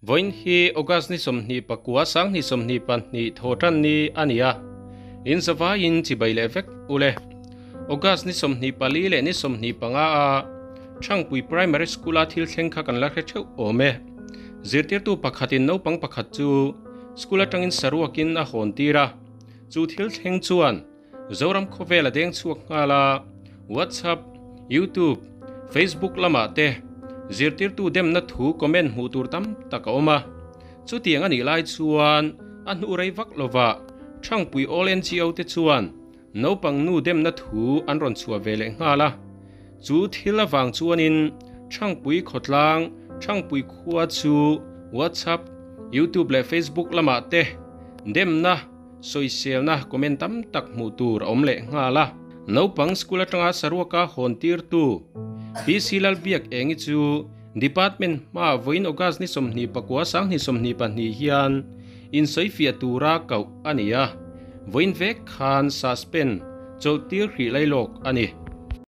Vawiin hi August ni 29 2022 thawhtan ni a ni a, in zavaiin chibai leh vek u le. August ni 24 leh ni 25 a Thangpui Primary School a thil thleng kha kan la hre theuh awm e. Zirtirtu pakhatin naupang pakhat chu school atangin saruakin a hawn tir a, chu thil thleng chuan Zoram khawvel a deng chhuak nghal a, WhatsApp, YouTube, Facebook lamah te zirtirtu demna thu comment hmuh tur tam tak a awm a. Chutiang a nih lai chuan a hnu rei vak lovah Thangpui All NGO te chuan naupang nu demna thu an rawn chhuah ve leh nghal a. Chu thil avang chuanin Thangpui khawtlang, Thangpui khua chu WhatsApp, YouTube leh Facebook lamah te demna, Sawiselna comment tam tak hmuh tur a awm leh nghal a. Naupang school atanga saruaka hawn tirtu PC Lalbiak Engi chu Department hmaah vawiin August ni 29 2022 hian insawifiah tura koh a ni a, vawiin vek khan suspend chawlhtir hrih lailawk a ni.